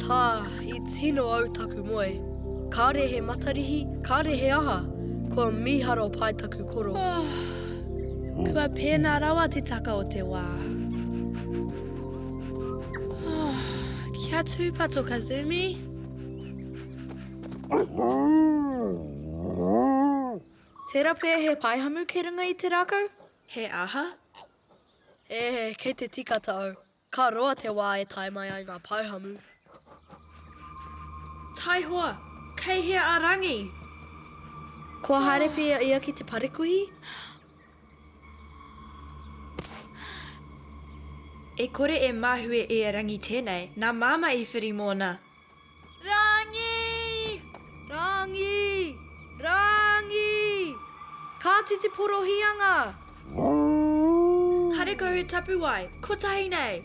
tā, i tino au taku moe. Kāre he matarihi, kāre he aha, kua mīharo pai taku koro. Oh, kua pēnā rawa te taka o te wā. Oh, kia tūpato Kazumi. Tērā pea he paihamu kei runga i te rākau? He aha? E, kei te tika tāu. Ka roa te wā e tae mai ai ngā paihamu. Taihoa, kei hea a Rangi? Kua haere pea ia ki te parekuhi? E kore e mahue e a Rangi tēnei, nā Māmā i whiri mōna. Rangi! Rangi! Rangi! Ka titi porohianga! Karekau he tapuwae, kotahi nei!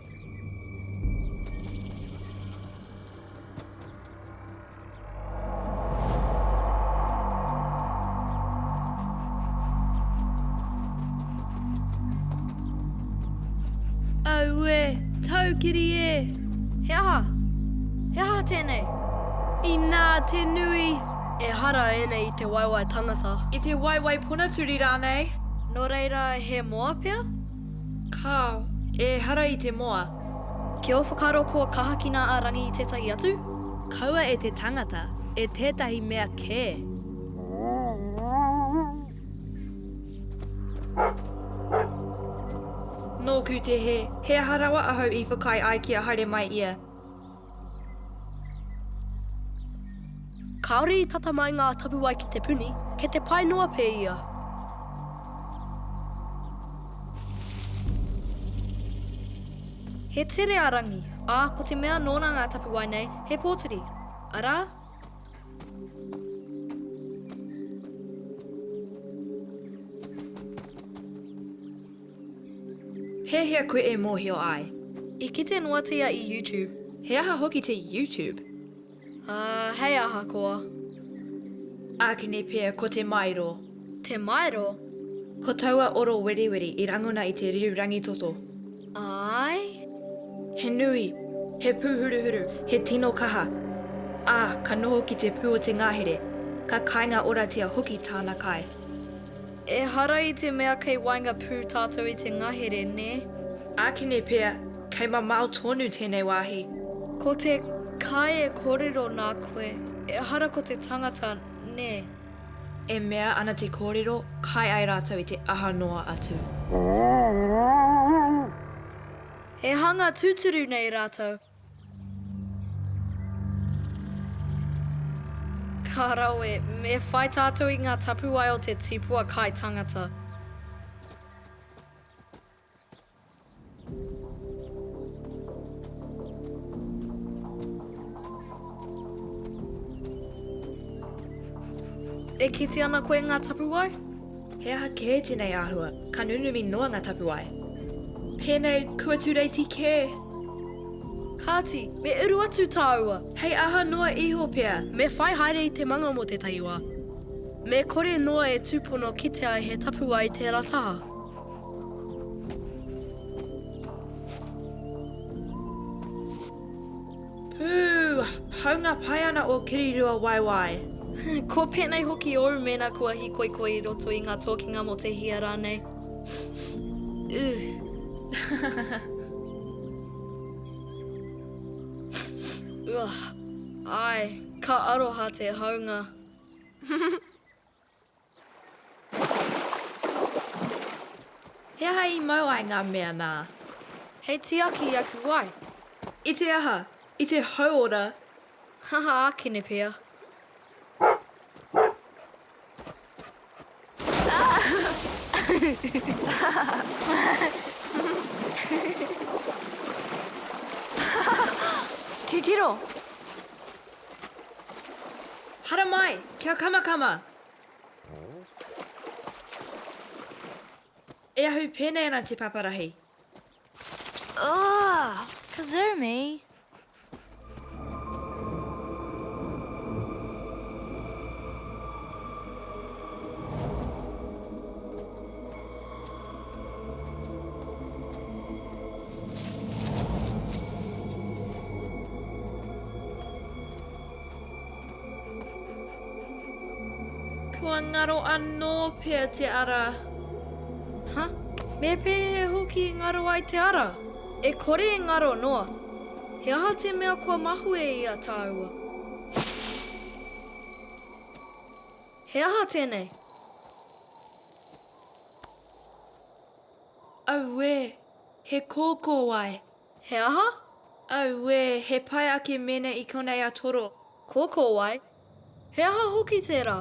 Aue, taukiri e! He aha? He aha tēnei? Inā te nui! Ehara ēnei i te waewae tangata. I te waewae ponaturi rānei? Nō reira, he moa pea? Kāo, ehara i te moa. Ki ō whakaaro kua kahakina a Rangi i tētahi atu? Kaua e te tangata, e tētahi mea kē. Nōku te hē, he aha rawa ahau i whakaae ai kia haere mai ia? Kāore i tata mai ngā tapuwae ki te puni, kei te pai noa pea ia. He tere a Rangi, ā, ko te mea nōna ngā tapuwae nei, he pōturi, arā, Pēhea koe e mōhio ai? I kite noatia i YouTube. He aha hoki te YouTube? Ā, hei aha koa. Ākene pea ko te maero. Te maero? Ko taua oro weriweri i rangona i te riu rangitoto. Āe? He nui, he pūhuruhuru, he tino kaha. Ā, ka noho ki te pū o te ngahere, ka kainga oratia hoki tāna kai. Ehara i te mea kei waenga pū tātou i te ngahere, nē? Ākene pea, kei mamao tonu tēnei wāhi. Ko te kai e kōrero nā koe, ehara ko te tangata, nē? E mea ana te kōrero, kai ai rātou i te aha noa atu. He hanga tūturu nei rātou. Ka rawe, me whai tātou i ngā tapuwae o te tipua kai tangata. E kite ana koe ngā tapuwae? He aha kē tēnei āhua, ka nunumi noa ngā tapuwae. Pēnei, kua tūreiti kē! Kāti, me uru atu tāua! Hei aha noa iho pea! Me whai haere i te manga mō tētahi wā. Me kore noa e tūpono kitea he tapuwae i tērā taha. Pū, haunga pai ana ō kirirua waewae. Kua pēnei hoki ōu mēnā kua hīkoi koe i roto i ngā tōkinga mō te hia rānei. Ugh. Ugh. Āe, ka aroha te haunga. He aha i mau ai ngā mea nā? Hei tiaki i aku wai. I te aha? I te hauora? Haha ākene pea. Titiro! Haramai, kia kamakama! E ahu pēnei ana te paparahi. Ugh! Kazumi! Kua ngaro anō pea te ara. Ha? Me pēhea hoki i ngaro ai te ara? E kore e ngaro noa. He aha te mea kua mahue i a tāua? He aha tēnei? Auē, he kōkōwai! He aha? Auē, he pai ake mēnā i konei a Toro. Kōkōwai? He aha hoki tērā?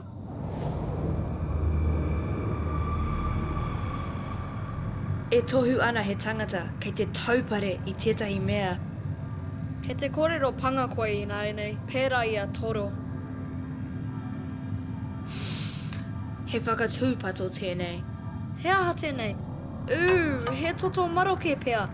E tohu ana he tangata kei te taupare i tētahi mea. Kei te kōrero panga koe ināianei, pērā i a Toro. He whakatūpato tēnei. He aha tēnei? Ū, he toto maroke pea.